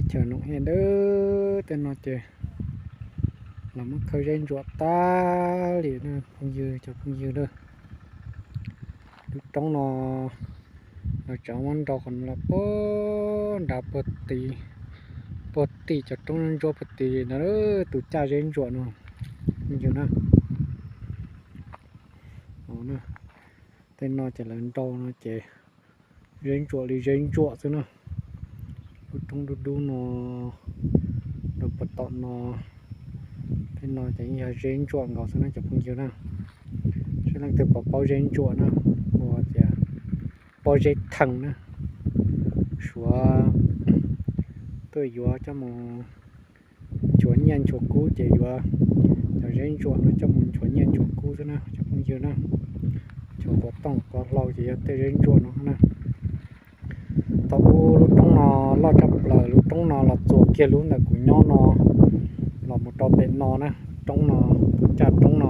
chaws Noom Hia ntawd tej no ces los muab khawb zeb ntsuam tag li na phooj ywg cov phooj ywg na. Lub roob no lawv tseem muab nrau qhov no los puag nrad puag tim, puag tim cov roob ntsuab puag tim na, tus caj zeb ntsuam no phooj ywg na. Tej no ces lawv nrau no ces zeb ntsuam li zeb ntsuam xwb na. Lub roob dub dub no rau puag tom no, tej no ces yeej yog zeb ntsuam nkaus xwb na cov phooj ywg na. Saib leej twg puas paub zeb ntsuam na, hu tias pob zeb theej na. Suav tuaj yuav coj mus nchuav nyiaj nchuav kub ces yuav cov zeb ntsuam no coj mus nchuav nyiaj nchuav kub xwb na cov phooj ywg na. Nchuav quav tooj quav hlau ces yog tej zeb ntsuam no na. Thaum ub lub roob no loj tshaj plaws, lub roob no los txuas kiag lub ntawm kuv nyob no los mus rau pem no na. Roob no, tus caj roob no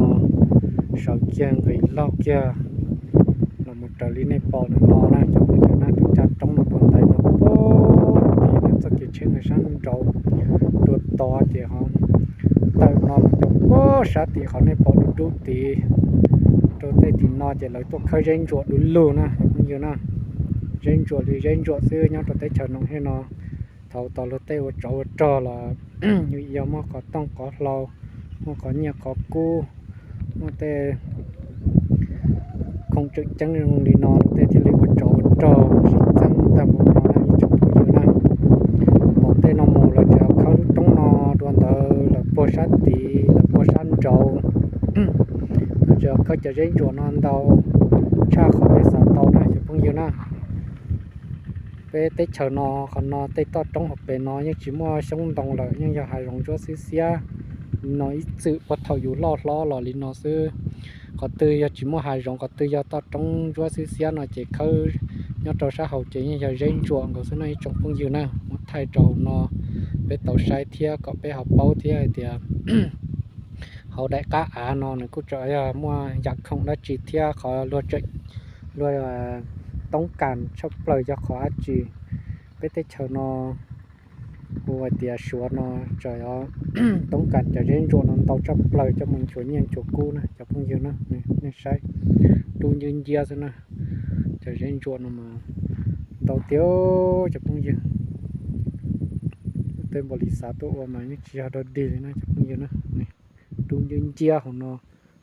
sawv kiag nqis laug kiag los mus raws li nej pom ntawm no na cov phooj ywg na. Tus caj roob no puag ntais no puag tim txoj kev tsheb ntawm sab nraud dua tod ces ho tawm no mus rau puag sab tim qhov nej pom dub dub tid. Rau tej tim no ces lawv tuaj khawb zeb ntsuam du lug na cov phooj ywg na. Zeb ntsuam li zeb ntsuam xwb nyob rau teb chaws Noom Hia no. Thaum tau luag tej ua tsov ua rog los yus yog muaj qhov tooj qhov hlau, muaj qhov nyiaj qhov kub, muaj tej khoom tseem ceeb zoo li no luag tej thiaj li ua tsov ua rog sib txeeb tag mus no na ib tsoom phooj ywg na. Tom tej no mus lawv tseem khawb lub roob no dua ntawd lawm puag sab tid lawm puag sab nraud. Lawv tseem khawb cov zeb ntsuam no ntau tshaj qhov peb xav tau na cov phooj ywg na. Peb teb chaws no qhov no tej toj roob hauv pes no yeej tsis muaj xyoob ntoo lawm, yeej yog hav zoov ntsuab xiab xiab li no ib txwm puag thaum yus loj hlob los li no xwb. Qhov twg yog tsis muaj hav zoov, qhov twg yog toj roob ntsuab xiab xiab no ces khawb nyob rau sab hauv ces yeej yog zeb ntsuam nkaus xwb no ib tsoom phooj ywg na. Muab thaij rau hauv no peb tau saib thiab kom peb ho paub thiab hais tias hauv daim qab av no nws kuj tseem yog muaj yam khoom dab tsi thiab qhov luag tseem, luag toob kas tshaj plaws yog qhov dab tsi. Peb teb chaws no hu hais tias Suav no tseem toob kas cov zeb ntsuam no ntau tshaj plaws coj mus nchuav nyiaj nchuav kub na cov phooj ywg na. Nej saib, dub nciab nciab xwb na, cov zeb ntsuam no mas ntau tiag cov phooj ywg. Tej npaum li xav tuaj ua mas yeej tsis yog dog dig li na cov phooj ywg na. Dub nciab nciab hauv no,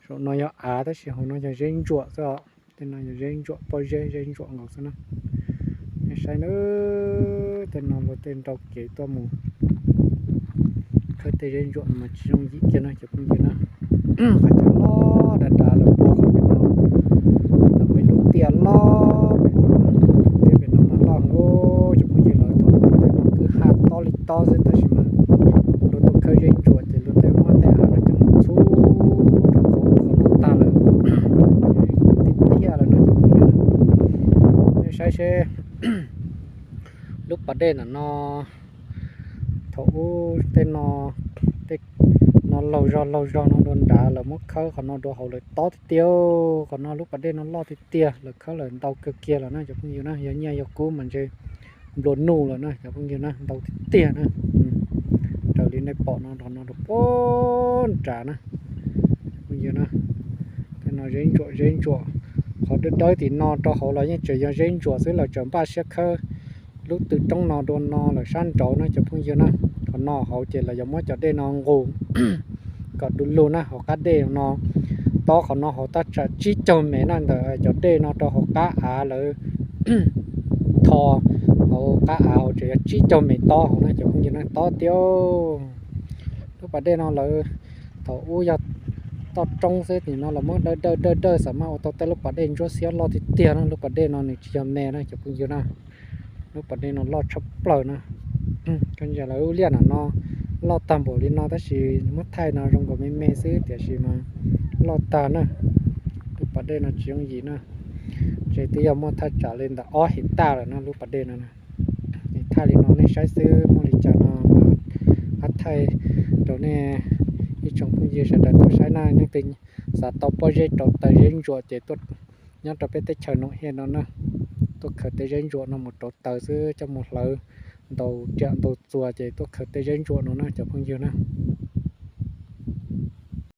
saum no yog av tab sis hauv no yog zeb ntsuam xwb os. Tej no yog zeb ntsuam, pob zeb zeb ntsuam nkaus xwb na. Nej saib na, tej no luag tej nrau kev tuaj mus khawb tej zeb ntsuam mas tsis yooj yim kiag na cov phooj ywg na. Qhov chaw loj dav dav lawv pua qhov pem no, lawv ua ib lub tiaj loj pem no, tiaj pem no mas loj heev cov phooj ywg. Lawv thaum ub tej no kwj ha tob li tob xwb tab sis mas luag tuaj khawb zeb ntsuam ces luag tej muab tej av no coj mus txhub rau qhov no tag lawm, tiaj tiaj lawm no cov phooj ywg. Nej saib seb, lub pas dej ntawm no, thaum ub tej no, tej no laug zog laug zog no dua nrad lawv muab khawb qhov no dua hauv lawm tob tiag tiag. Qhov no lub pas dej no loj tiag tiag lawv khawb lawm ntau kawg kiag lawm na cov phooj ywg na. Yog nyiaj yog kub mas ntshe nplua nuj lawm na cov phooj ywg na, ntau tiag tiag na. Raws li nej pom no rau no rau puag nrad na cov phooj ywg na. Tej no zeb ntsuam zeb ntsuam, qhov dawb dawb tim no rau hauv los yeej tseem yog zeb ntsuam xwb, lawv tseem npaj siab khawb lub tw roob no dua no lawm sab nraud na cov phooj ywg na. Qhov no hauv ces lawv yuav muab cov dej no nqus kom du lug na. Hauv qab dej no, tob qhov no hauv tab tsam tsib caug mev na, ntawm cov dej no rau hauv qab av lawv tho, hauv qab av hauv tseem yog tsib caug mev tob hauv na cov phooj ywg na, tob tiag. Lub pas dej no lawv thaum ub yog toj roob xwb, nim no los muab dawj dawj dawj dawj xam maj ua tau tej lub pas dej ntsuab xiab loj tiag tiag na. Lub pas dej no nws tsis yog me na cov phooj ywg na. Lub pas dej no loj tshaj plaws na. Koj ntsia lawv lub liaj ntawm no loj tag npaum li no tab sis muab thaij no zoo nkaus me me xwb tiam sis mas loj tag na. Lub pas dej no tsis yooj yim na, ntshe twb yog muaj thaj tsam li ntawm ob his taj lawm na lub pas dej no. Thaij li no nej saib xwb, muaj li cas no mas pab thaij rau nej ib tsoom phooj ywg sawv daws tau saib na. Leej twg xav tau pob zeb rauv taws zeb ntsuam ces tuaj nyob rau peb teb chaws Noom Hia no na, tuaj khaws tej zeb ntsuam no mus rauv taws xwb coj mus hlawv ntaus riam ntaus txuas ces tuaj khaws tej zaub ntsuam no na cov phooj ywg na.